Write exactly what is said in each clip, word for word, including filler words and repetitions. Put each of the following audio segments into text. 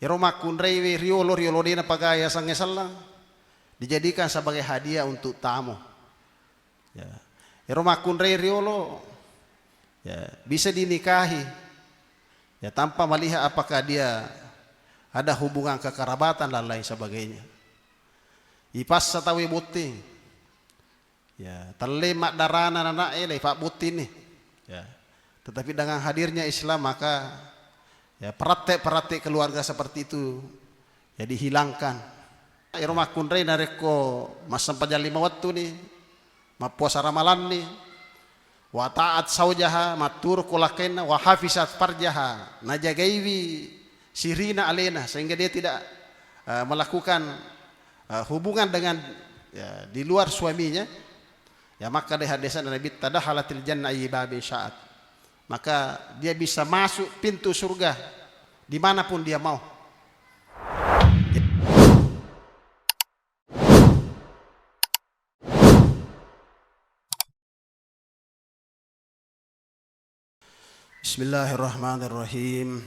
Ero makkunraiwi riolo, riolo de napagae yasengnge selleng, dijadikan sebagai hadiah untuk tamu. Ya. Ero makkunrai riolo, ya, bisa dinikahi, ya, tanpa melihat apakah dia ada hubungan kekerabatan dan lain sebagainya. Ipassa tauwe botting. Ya, telle maddarana nana'e le ipabbottinni. Ya. Tetapi dengan hadirnya Islam, maka, ya, praktek-praktek keluarga seperti itu, ya, dihilangkan. Ero makkunrai narekko massempajang lima wettu ni, mappuasa ramalanni, wa ta'at saujaha, matturu ko lakkainna, wa hafizat farjaha, najagaiwi sirina alena sehingga dia tidak, eh, melakukan, eh, hubungan dengan, ya, di luar suaminya, ya, maka deh hadisnya Nabi, tadahalatil jannah ayyi babin sya'at. Maka dia bisa masuk pintu surga dimanapun dia mau. Bismillahirrahmanirrahim.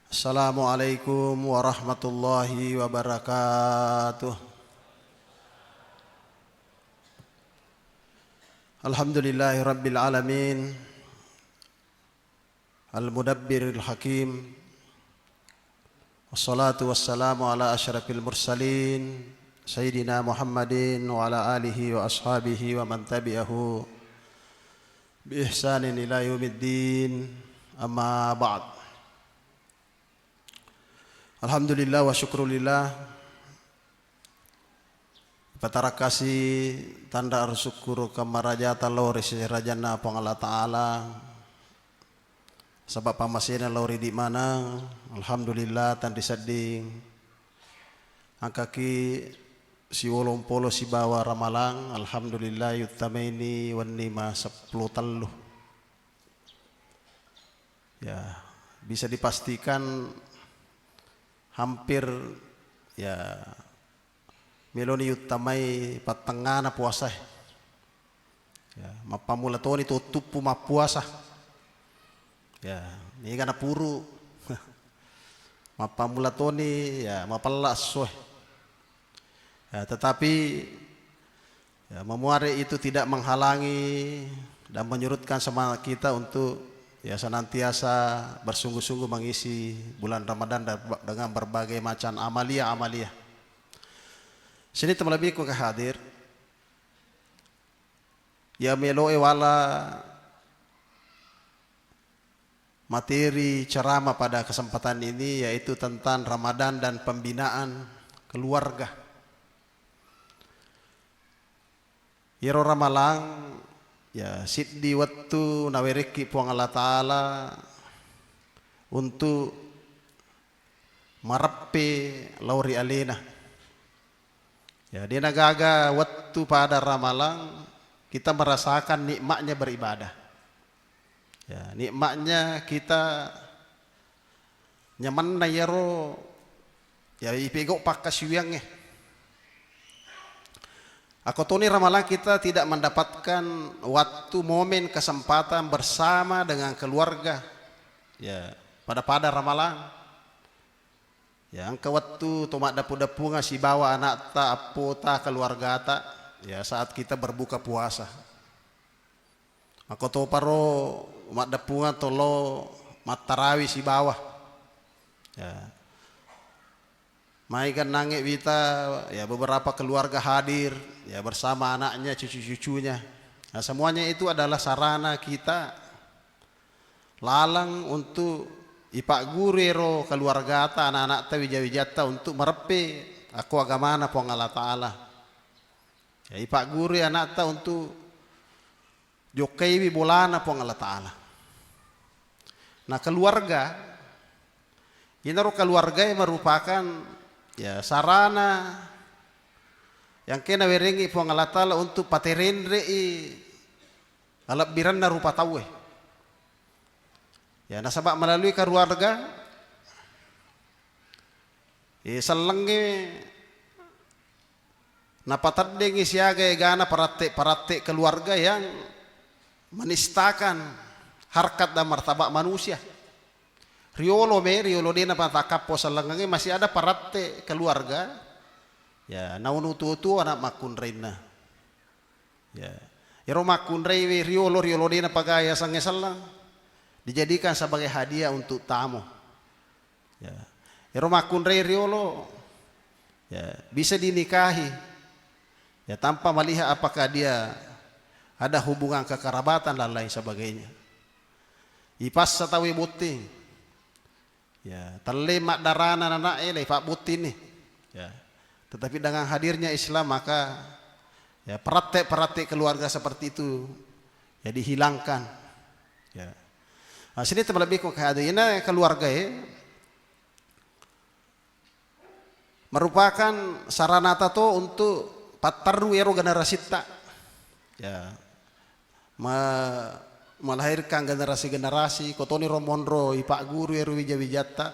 Assalamualaikum warahmatullahi wabarakatuh. Alhamdulillahi rabbil alamin. Al-Mudabbiril Hakim. Wassalatu wassalamu ala asyrafil mursalin, Sayyidina Muhammadin wa ala alihi wa ashabihi wa man tabi'ahu bi ihsanin ila yaumiddin. Amma ba'd. Alhamdulillah wa syukrulillah. Ipatarakasi tanra arsukkuru kammarajata lao ri serajanna Puang Allah Ta'ala, saba pammasena lao ri di maneng. Alhamdulillah, tanri sedding. Angkaki siwolong polo sibawa ramalang, alhamdulillah, yuttamaini wenni ma seppulo tellu. Ya, bisa dipastikan hampir, ya, meloni yuttamai pattengngana puasae. Ya, mappammula toni to tuppu mappuasa. Ya, niga napuru. Mappammula toni, ya, mapella essoe. Ya, tetapi, ya, memuare itu tidak menghalangi dan menyurutkan semangat kita untuk, ya, senantiasa bersungguh-sungguh mengisi bulan Ramadan dan ber-, dengan berbagai macam amalia-amalia. Sini teman lebih ku hadir, ya, meloe wala materi ceramah pada kesempatan ini, yaitu tentang Ramadan dan pembinaan keluarga. Iyaro ramalang, ya, siddi wettu nawerekki Puang Allah Ta'ala untuk mareppe lao ri alena. Ya, de nagaga wettu pada ramalang kita merasakan nikmatnya beribadah. Ya, nikmatnya kita nyamanna iyaro, ya, ipegau pakkasiwiangnge. Ako toni ramalang kita tidak mendapatkan waktu, momen, kesempatan bersama dengan keluarga. Ya, pada-pada ramalang. Ya, engka wettu to maddapu-dapunga sibawa anakta, appota, keluargata, ya, saat kita berbuka puasa. Makkotoparo maddeppungeng tollo mattarawi sibawa. Ya. Mai gennangnge wita, ya, beberapa keluarga hadir, ya, bersama anaknya, cucu-cucunya. Nah, semuanya itu adalah sarana kita laleng untuk ipagguru ero keluargata, anak-anakta, wija-wijatta untuk mereppe akko agamana Puang Allah Ta'ala. Ya, ipaggurui anakta untuk jokkaiwi bolana Puang Allah Ta'ala. Nah, keluarga, inaro keluarga merupakan, ya, sarana yang kena werengi Puang Allah Ta'ala untuk paterenrei alebbirenna rupa tauwe. Ya, nasaba melalui keluarga, eh, sellengnge napateddengi siaga egana paratte-paratte keluarga yang menistakan harkat dan martabat manusia. riolo me, riolo de' napatakkappo sellengnge, masih ada paratte keluarga, ya, naunu tuo-tuo anak makkunrainna. Ya. Ero makkunrai riolo, riolo de' napaga yasengnge selleng, dijadikan sebagai hadiah untuk tamu. Ya. Ero makkunrai riolo, ya, bisa dinikahi, ya, tanpa melihat apakah dia ada hubungan kekerabatan dan lain sebagainya. Ipassa tauwe botting. Ya, telle maddarana nana'e, le, ipabbottinni. Ya. Tetapi dengan hadirnya Islam, maka, ya, praktek-praktek keluarga seperti itu, ya, dihilangkan. Ya. Nah, sini teman lebih kok hadir. Ini keluarga, ya, merupakan sarana tato untuk patterru ero generasitta. Ya. Me-, melahirkan generasi-generasi, kotoni ro monro ipagguru ero wija-wijatta.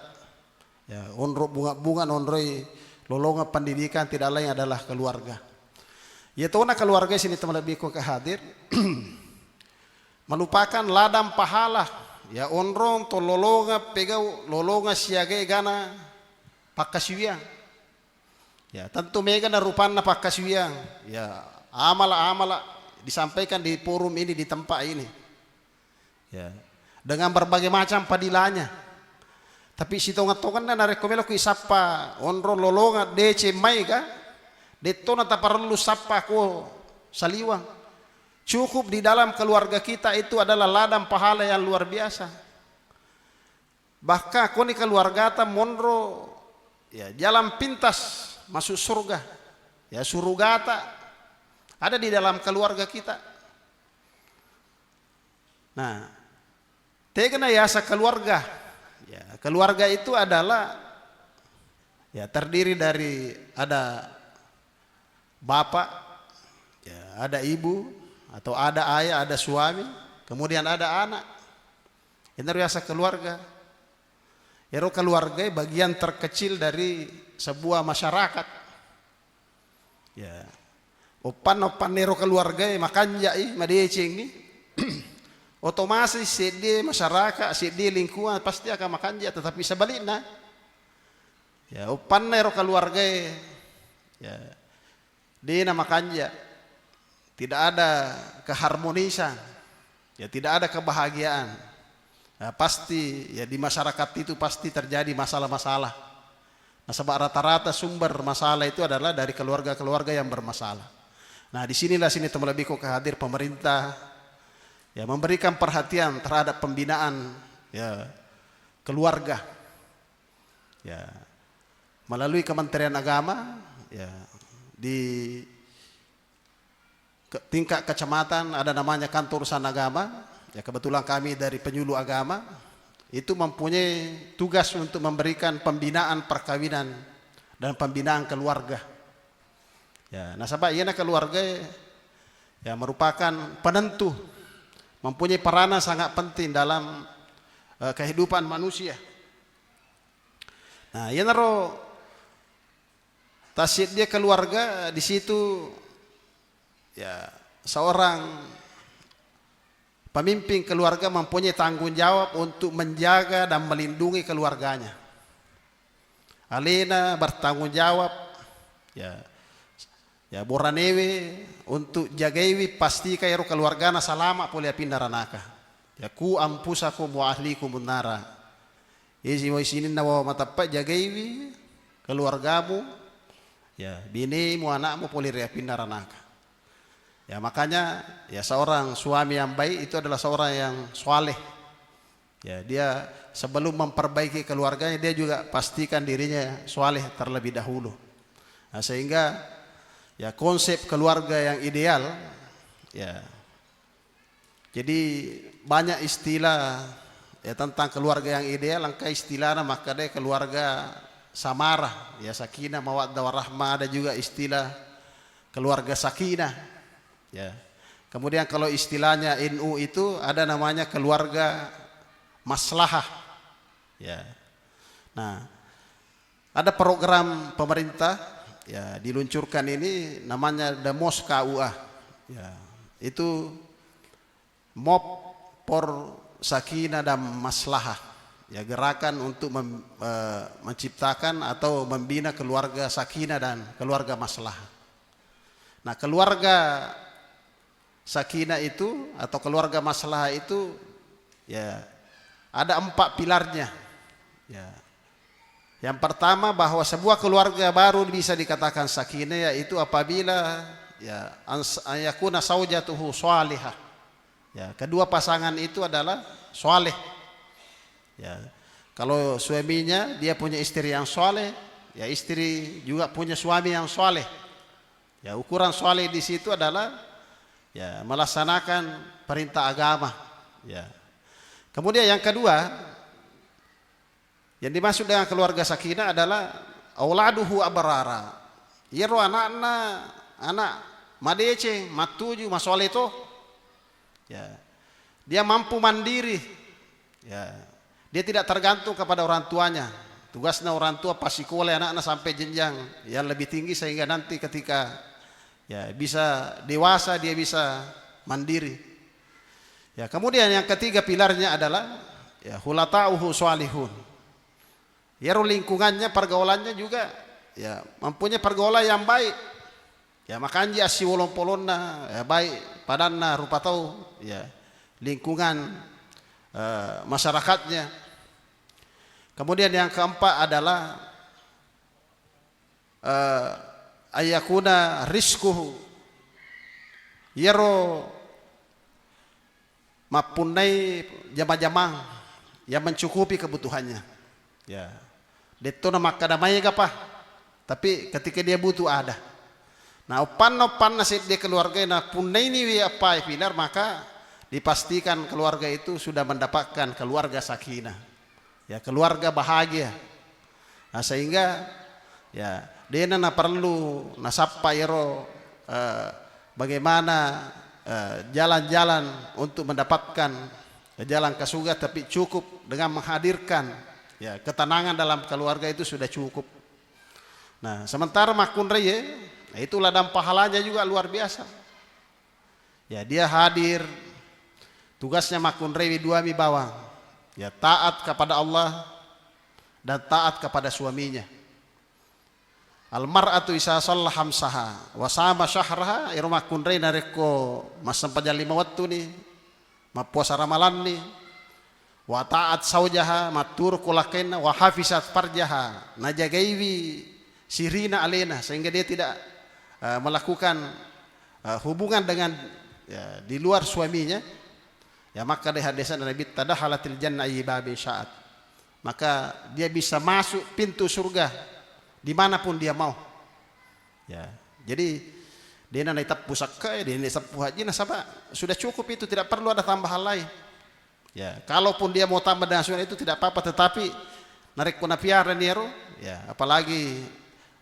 Ya, onro bunga-bunga nonroi lolongan pendidikan tidak lain adalah keluarga. Ya, tona keluarga sini teman lebih kok hadir. Merupakan ladang pahala, ya, onrong to lolonga pegau, lolonga siaga egana pakkasiwiang. Ya, tentu mega na rupanna pakkasiwiang. Ya, amala-amala disampaikan di forum ini, di tempat ini. Ya, dengan berbagai macam padilanya. Tapi sitonga-tonganna narekko melo ku isappa onrong lolonga deceng maega, dettona taparellu sappa ko saliwang. Cukup di dalam keluarga kita itu adalah ladang pahala yang luar biasa. Bahkan koni keluargata monro, ya, jalan pintas masuk surga. Ya, surugata ada di dalam keluarga kita. Nah, tegana yasa keluarga. Ya, keluarga itu adalah, ya, terdiri dari ada bapak, ya, ada ibu, atau ada ayah, ada suami, kemudian ada anak. Ini biasa keluarga. Ero keluarga bagian terkecil dari sebuah masyarakat. Ya. Oppanna-oppanna ero keluarga makanjai, madecengi. Otomatis seddie masyarakat, seddie lingkungan pasti akan makanja, tetapi sebaliknya, ya, oppanna ero keluarga, ya, dena makanja, tidak ada keharmonisan, ya, tidak ada kebahagiaan. Ya, pasti, ya, di masyarakat itu pasti terjadi masalah-masalah. Nasaba rata-rata sumber masalah itu adalah dari keluarga-keluarga yang bermasalah. Nah, disinilah sini teman lebih kok hadir pemerintah, ya, memberikan perhatian terhadap pembinaan, ya, keluarga. Ya, melalui Kementerian Agama, ya, di ke-, tingkat kecamatan ada namanya kantor urusan agama. Ya, kebetulan kami dari penyuluh agama itu mempunyai tugas untuk memberikan pembinaan perkawinan dan pembinaan keluarga. Ya, nasaba iyana keluarga, ya, merupakan penentu, mempunyai peranan sangat penting dalam, eh, kehidupan manusia. Nah, iyanaro tasseddia keluarga di situ, ya, seorang pemimpin keluarga mempunyai tanggung jawab untuk menjaga dan melindungi keluarganya. Alena bertanggung jawab, ya, ya, boranewe untuk jagaiwi, pastikan ero keluargana salama pole apinna ranaka. Ya, ku anfusakum wa ahlikum nara. Isi wa isininna wa matappa jagaiwi keluargamu, ya, binemu, anakmu pole ri apinna ranaka. Ya, makanya, ya, seorang suami yang baik itu adalah seorang yang soleh. Ya, dia sebelum memperbaiki keluarganya, dia juga pastikan dirinya soleh terlebih dahulu. Nah, sehingga, ya, konsep keluarga yang ideal, ya, jadi banyak istilah, ya, tentang keluarga yang ideal, engka istilahna makkeda keluarga samarah, ya, sakinah, mawaddah, warahmah, ada juga istilah keluarga sakinah, ya. Kemudian kalau istilahnya N U itu ada namanya keluarga maslahah, ya. Nah, ada program pemerintah, ya, diluncurkan ini namanya The mos K U A. Ya, itu mop for sakinah dan maslahah. Ya, gerakan untuk mem-, eh, menciptakan atau membina keluarga sakinah dan keluarga maslahah. Nah, keluarga sakinah itu atau keluarga maslahah itu, ya, ada empat pilarnya. Ya. Yang pertama, bahwa sebuah keluarga baru bisa dikatakan sakinah yaitu apabila, ya, ans-, an yakuna saujatuhu salihah. Ya, kedua pasangan itu adalah soleh. Ya, kalau suaminya dia punya istri yang soleh, ya, istri juga punya suami yang soleh. Ya, ukuran soleh di situ adalah, ya, melaksanakan perintah agama. Ya. Kemudian yang kedua, yang dimaksud dengan keluarga sakinah adalah auladuhu abrara. Iyaro anakna, anak madeceng, mattuju, masoleh to. Ya. Dia mampu mandiri. Ya. Dia tidak tergantung kepada orang tuanya. Tugasnya orang tua pasikola anaknya sampai jenjang yang lebih tinggi sehingga nanti ketika, ya, bisa dewasa, dia bisa mandiri. Ya, kemudian yang ketiga pilarnya adalah, ya, hulatauhu salihun. Iyaro lingkungannya, pergaulannya juga, ya, mempunyai pergaulan yang baik. Ya, makanji assiwolong-polonna, ya, baik padanna rupa tau, ya, lingkungan, eh, masyarakatnya. Kemudian yang keempat adalah, eh, ayakuna rizquhu. Iyaro mappunnai jama-jamang yang mencukupi kebutuhannya. Ya. Detto na makkada maega pa. Tapi ketika dia butuh ada. Nah, oppanna-oppanna sedde keluarga na punnainiwi appai pilar, maka dipastikan keluarga itu sudah mendapatkan keluarga sakinah. Ya, keluarga bahagia. Nah, sehingga, ya, dena naperlu nasappa ero, eh, bagaimana, eh, jalan-jalan untuk mendapatkan jalan ke surga, tapi cukup dengan menghadirkan, ya, ketenangan dalam keluarga itu sudah cukup. Nah, sementara makkunrai, ya, nah, itu ladang pahalanya juga luar biasa. Ya, dia hadir, tugasnya makkunrai dua mi bawang. Ya, taat kepada Allah dan taat kepada suaminya. Al mar'atu isa shalla hamsaha wa sama syahraha, ero makkunrai narekko massempajang lima wettu ni, mappuasa ramalanni, wa ta'at saujaha, matturu ko lakkainna, wa hafizat farjaha, najagaiwi sirina alena, sehingga dia tidak, eh, melakukan, eh, hubungan dengan, ya, di luar suaminya, ya, maka deh hadisnya Nabi, tadahalatil jannah ayyi babin sya'at. Maka dia bisa masuk pintu surga dimanapun dia mau. Ya, jadi dena naiteppu sakka, dena naiteppu haji, nasaba sudah cukup itu, tidak perlu ada tambahan lain. Ya, kalaupun dia mau tambah dengan sunnah itu tidak apa-apa, tetapi narekko napiara niaro, ya, apalagi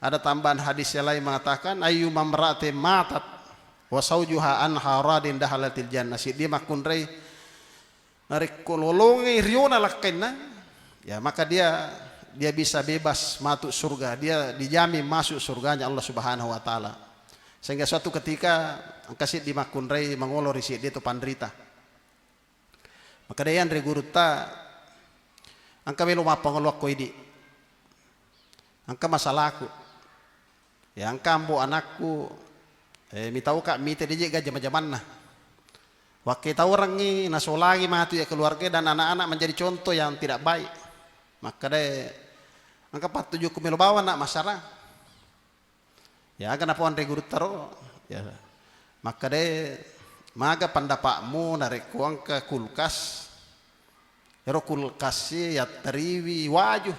ada tambahan hadis yang lain mengatakan, "Ayyuma mra'atin matat wa saujuha anha radin dahalatil jannah." Si dia makkunrai, narekko lolongi riona lakkainna, ya, maka dia, dia bisa bebas masuk surga, dia dijamin masuk surganya Allah Subhanahu wa Ta'ala. Sehingga suatu ketika engka siddi makkunrai mangolo ri siddi tu panrita. Makkeda, "Yanre gurutta, engka melo mappangolo akko idi. Engka masalaku. Ya, engka ambo anakku, eh, mitauka mite, deje ga jama-jamanna. Wakke taurengngi nasolangi matu ya keluarga dan anak-anak menjadi contoh yang tidak baik." Makkeda, "Engka pattujukku melo bawang, Nak, massarang." Ya, aga napoanre gurutta ro? Ya. Makkeda, "Maga pendapatmu narekko engka kulkas? Ero kulkas e yattariwi waju.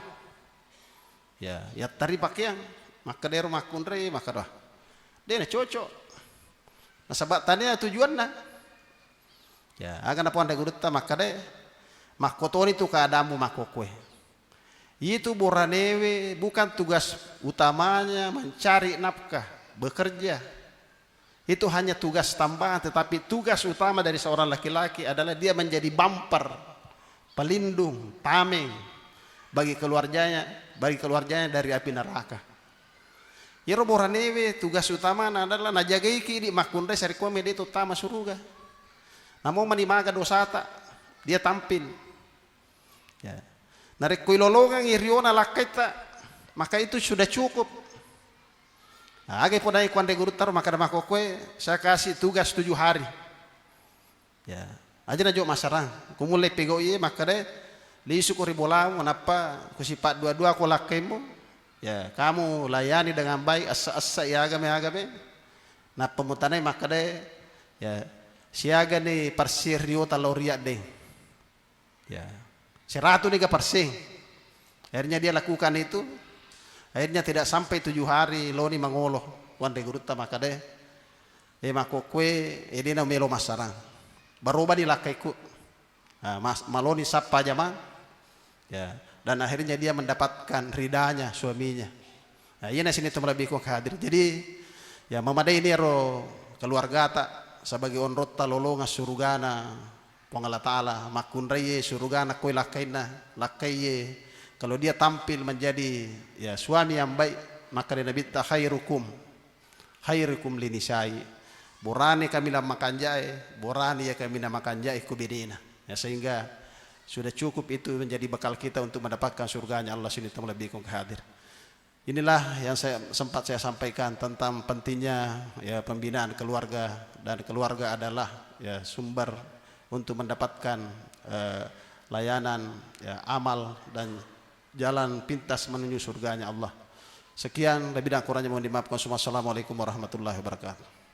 Ya, yattari pakeang." Makkeda ero makkunrai, makkeda, "De na cocok. Nasaba tania tujuanna." Ya, aga napoanre gurutta, makkeda, "Makkotoni tu keadaanmu makkokkoe. Itu boranewe bukan tugas utamanya mencari nafkah, bekerja. Itu hanya tugas tambahan, tetapi tugas utama dari seorang laki-laki adalah dia menjadi bumper, pelindung, tameng bagi keluarganya, bagi keluarganya dari api neraka." Iyaro boranewe tugas utamana adalah najagaiki idi makkunrai sarekkuammi de to tama suruga. Namo mani maga dosata, dia tampil. Ya. Narekko ilolongengngi riona lakkaitta, maka itu sudah cukup. Nah, aga pudai kuanre gurutta ro, makkeda makkokkoe, "Saya kasih tugas tujuh hari." Ya, aja najo masarang. Ku mulle pegau iye, makkeda, "Lisuko ri bolamu, nappa kusipaddua-dua ko lakkaimmu. Ya, kamu layani dengan baik, essa-essa iagame-agame." Nappa mutanai makkeda, ya, "Siaga ni parseri riota lao ria deng?" Ya. Seratu niga parseng. Akhirnya dia lakukan itu. Akhirnya tidak sampai tujuh hari, loni mangolo. Wanre gurutta makkeda, "Eh, makkokkoe, eh, dena melo masarang. Barobani lakkaiku." Ah, mas-, maloni sappa jamang. Ya, dan akhirnya dia mendapatkan ridanya suaminya. Nah, iya nasini tu malebbiku hadir. Jadi, ya, mamadai ini ro keluargata sebagai onrotta lolonga surugana Puang Allah Ta'ala, makkunraiye surugana koi lakkainna, lakkaiye. Kalau dia tampil menjadi, ya, suami yang baik, maka Nabitta, "Khairukum, khairukum linisai." Borane kaminang makanjae, borane iya kaminang makanjae ku benena. Ya, sehingga sudah cukup itu menjadi bekal kita untuk mendapatkan surganya Allah, sini tu malebbiku hadir. Inilah yang saya, sempat saya sampaikan tentang pentingnya, ya, pembinaan keluarga, dan keluarga adalah, ya, sumber untuk mendapatkan, eh, layanan, ya, amal dan jalan pintas menuju surganya Allah. Sekian, lebih dan kurangnya mohon dimaafkan semua. Assalamualaikum warahmatullahi wabarakatuh.